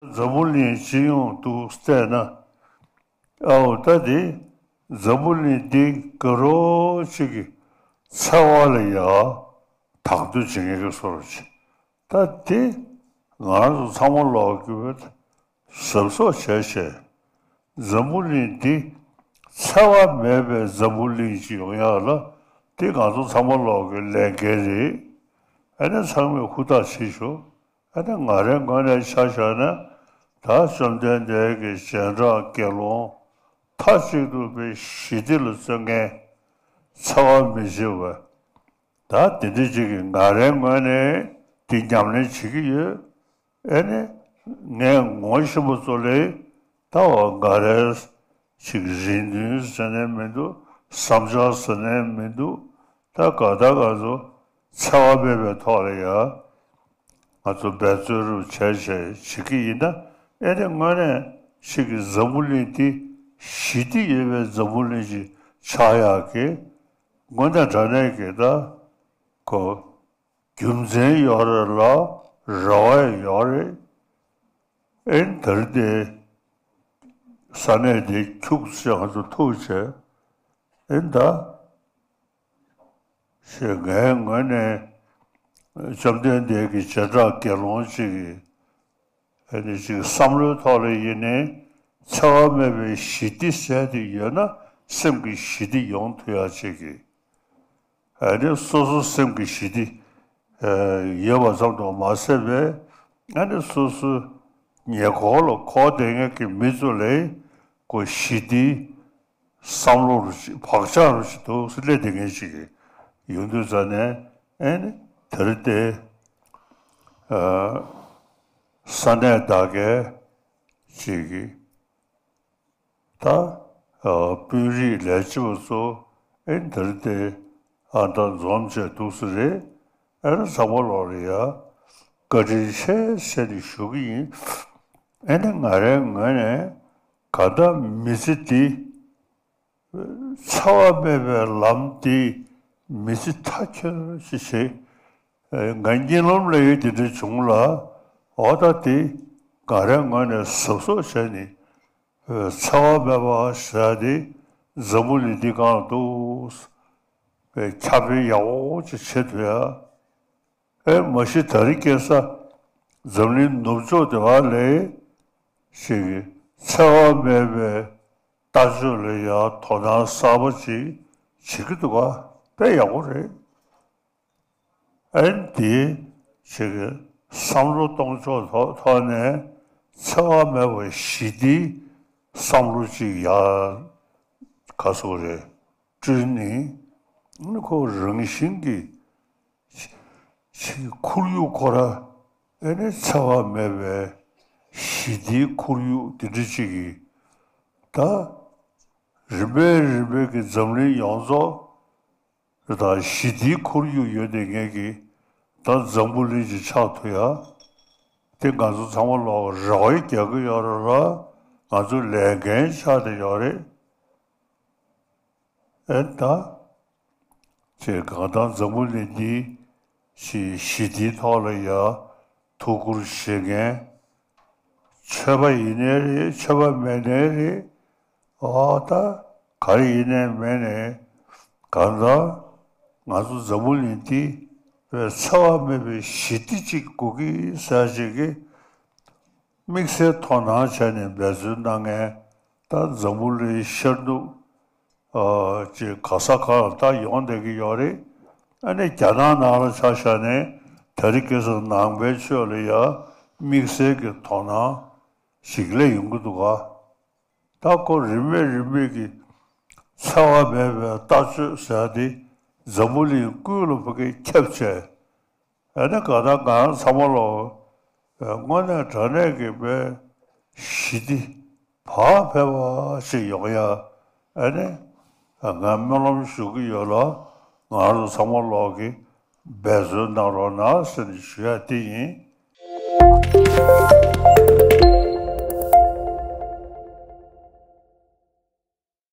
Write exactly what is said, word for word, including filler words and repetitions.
འཛམ་བུ་གླིང་སྤྱི་ཡོངས་དུ་བལྟས་ན། ཨའོ་ད་དེ་འཛམ་བུ་གླིང་འདི་དགའ་རོགས་ཅིག་གི་འཚེ་བ་ལ་ཡ་དང་དོད་བྱེད་མཁན་གྱི་བཟོ་འདྲ་ཅིག་ད་དེ་ང་རང་ཚོ་ཚང་མ་ལོག་གི་གཟབ་གཟབ་བྱས་བྱས། འཛམ་བུ་གླིང་འདི་འཚེ་བ་མེད་པའི་འཛམ་བུ་གླིང་ཅིག་ཡོང་ཡག་ལ་འདི་ང་ཚོ་ཚང་མ་ལོག་གི་ལས་འགན་རེད། ཨ་ནི་ཚང་མས་ཧུར་ཐག་བྱེད་ཤོག་ཨ་ནི་ང་རའི་ངོས་ནས་ཆ་བཞག་ན། ད་བཅོམ་ལྡན་འདས་ཀྱི་རྗེས་འབྲང་དགེ་སློང་མཐའ་གཅིག་ཏུ་པའི་ཞི་བདེ་ལ་བརྩོན་མཁན། འཚེ་བ་མི་བྱེད་པ། ད་དེ་འདྲ་ཅིག་གིས་ང་རའི་ངོས་ནས་དེ་ཉམས་ལེན་བྱེད་ཀྱི་ཡོད། ཨེ་ནི། ངས་ངོ་ཤེས་པ་ཚོ་ལས་ད་བ་ང་རའི་ཅིག་རེ་འདུན་ཟེར་ནས་མི་འདུག་བསམ་འཆར་ཟེར་ནས་མི་འདུག་ད་ག་ད་ག་ཚོ་འཚེ་བ་མེད་པའི་ཐོག་ལ་ཡ། ང་ཚོ་འབད་བརྩོན་རུ་བྱས་བྱས་བྱེད་ཀྱི་ཡིན་ན། ཨེ་ནི་དངོས་གནས་ཅིག་གི་འཛམ་བུ་གླིང་འདི་ཞི་བདེ་ཡོད་པའི་འཛམ་བུ་གླིང་ཅིག་ཆགས་ཡག་གི་དངོས་གནས་དྲང་གནས་ཀྱི་ད་གོ་རྒྱུ་མཚན་ཡོད་རེད་ལ་རེ་བ་ཡོད་རེད། ཨེ་ནི་ད་རེས་དེ་ས་གནས་དེ་ཁྱུག་ཙམ་ང་ཚོ་ཐུག་བྱས། ཨེ་ནི་ད། ཞེས་ངའི་ངོས་ནས་བཅོམ་ལྡན་འདས་ཀྱི་བྱེ་བྲག་དགེ་སློང་ཅིག་གིས་ཨ་ནི་ཅིག་བསམ་བློའི་ཐོག་ལ་ཡིན་ནའི་འཚེ་བ་མེད་པའི་ཞི་བདེ་ཟེར་དེ་ཡོད་ན་སེམས་ཀྱི་ཞི་བདེ་ཡོང་ཐུབ་ཡག་ཅིག་གི་ཨ་ནི་སོ་སོ་སེམས་ཀྱི་ཞི་བདེ་ཡོད་པ་ཙམ་དུ་མ་ཟད་པའི་ཨ་ནི་སོ་སོའི་ཉེ་འཁོར་ལ་འཁོར་བསྡད་མཁན་གྱི་མི་ཚོ་ལ་ཁོ་ཞི་བདེ། བསམ་བློ་རུ་ཞིག་བག་ཆགས་རུ་ཞིག་འདུག་སེ་སླེབས་བསྡད་མཁན་ཞིག་ཡོང་དུས་ཙ་ནས་ཨེ་ནི་དེ་རིང་དེ་ས་གནས་དག་གའི་ཅིག་གི་ད་དཔོན་རིགས་ལས་བྱེད་པ་ཚོ་ཨེ་ནི་དེ་རིང་དེ་ཨ་ད་འཛོམས་བྱས་འདུག་སེ་རེད། ཨེ་ནི་ཚང་མ་ལོག་ལ་ཡ་བཀའ་དྲིན་ཆེ་ཟེར་ནས་ཞུ་གི་ཡིན། ཨེ་ནི་ང་རའི་ངོས་ནས་ག་ད་མི་ཚེ་འདི། འཚེ་བ་མེད་པའི་ལམ་འདི་མི་ཚེ་མཐའ་འཁྱོལ་ཞིག་བྱེད། ང་གཉིད་ལམ་ལ་ཡོད་དེ་འདྲ་བྱུང་ལ། འོ་ད་དེ་ང་རའི་ངོས་ནས་གཟབ་གཟབ་བྱས་ནས། འཚེ་བ་མེད་པ་ཟེར་དེ་འཛམ་བུ་གླིང་འདི་སྒང་ལ་འདུག་ཁྱབ་སྤེལ་ཡག་པོ་ཅིག་བྱེད་ཐུབ་ཡ། ཨེ་མ་གཞི་དེ་རིང་ཁ་སང་འཛམ་གླིང་ནུབ་ཕྱོགས་དེ་བ་ལས་ཞིག་གིས་འཚེ་བ་མེད་པའི་ལྟ་སྤྱོད་ལ་ཡང་དོ་སྣང་གསར་པ་ཅིག་བྱེད་ཀྱི་འདུག་ག་དཔེ་ཡག་པོ་རེད། ཨེ་འདི་ཞིག་གིས་བསམ་བློ་གཏོང་ཕྱོགས་ཐོག་ཐོག་ནས་འཚེ་བ་མེད་པའི་ཞི་བདེའི་བསམ་བློ་ཅིག་ཡར་ག་སོ་རེད་བསྐྲུན་ནས་ཁོ་རང་བཞིན་གྱིས། ཅིག་ཁོར་ཡུག་ཁོ་ར་ཨེ་ནི་འཚེ་བ་མེད་པའི་ཞི་བདེའི་ཁོར་ཡུག་དེ་འདྲ་ཅིག་གིས་ད་རིམ་པས་རིམ་པས་ཀྱི་འཛམ་གླིང་ཡོངས་རྫོགས་ད་ཞི་བདེའི་ཁོར་ཡུག་ཡོད་དེ་ངེད་ཀྱི་ད་འཛམ་བུ་གླིང་ཅིག་ཆགས་ཐུབ་ཡ་དེ་ང་ཚོ་ཚང་མ་ལོག་རེ་བ་རྒྱག་གི་ཡོད་རེད་ལ་ང་ཚོ་ལས་འགན་ཆགས་བསྡད་ཡོད་རེད། ཨེ་ད། ཅེས་གང་ལྟར་འཛམ་བུ་གླིང་འདིའི་ཞི་ཞི་བདེའི་ཐོག་ལ་ཡ་ཐུགས་ཁུར་བཞེས་མཁན། ཆོས་པ་ཡིན་ནའི་རེད་ཆོས་པ་མེད་ནའི་རེད། ཨ་ད་ག་རེ་ཡིན་ནའི་མེད་ནའི་གང་ལྟར་ང་ཚོ་འཛམ་བུ་གླིང་འདི་འཚེ་བ་མེད་པའི་ཞི་བདེ་ཅིག་དགོས་ཀྱི་ཟེར་ཅིག་གི་དམིགས་བསལ་དོ་སྣང་བྱས་ནས་འབད་བརྩོན་གནང་མཁན་ད་འཛམ་བུ་གླིང་ཤར་ནུབ་ཨ་ཅེས་ག་ས་ག་ལ་ད་ཡོང་བསྡད་ཀྱི་ཡོད་རེད། ཨ་ནི་རྒྱ་ནག་ནང་ལ་ཆ་བཞག་ནས་དེ་རིང་ཁ་སང་ནང་པའི་ཆོས་ལ་ཡ་དམིགས་བསལ་གྱི་དོ་སྣང་ཞིག་སླེབས་ཡོང་གི་འདུག་ག་ད་ཁོ་རིམ་པས་རིམ་པས་ཀྱི་འཚེ་བ་མེད་པའི་ལྟ་སྤྱོད་ཟེར་ཡ་དེ་འཛམ་བུ་གླིང་ཀུན་ལ་ཕ་གིར་ཁྱབ་བྱས། ཨ་ནི་ག་ད་ང་རང་ཚང་མ་ལོ། དངོས་གནས་དྲང་གནས་ཀྱི་དཔེ་ཞི་བདེ་བག་ཕེབས་པ་ཞིག་ཡོང་ཡ། ཨ་ནི་ང་སྨོན་ལམ་ཞུ་གི་ཡོད་ལ་ང་རང་ཚང་མ་ལོག་གི་འབད་བརྩོན་གནང་རོགས་གནང་ཟེར་ནས་ཞུ་ཡ་དེ་ཡིན།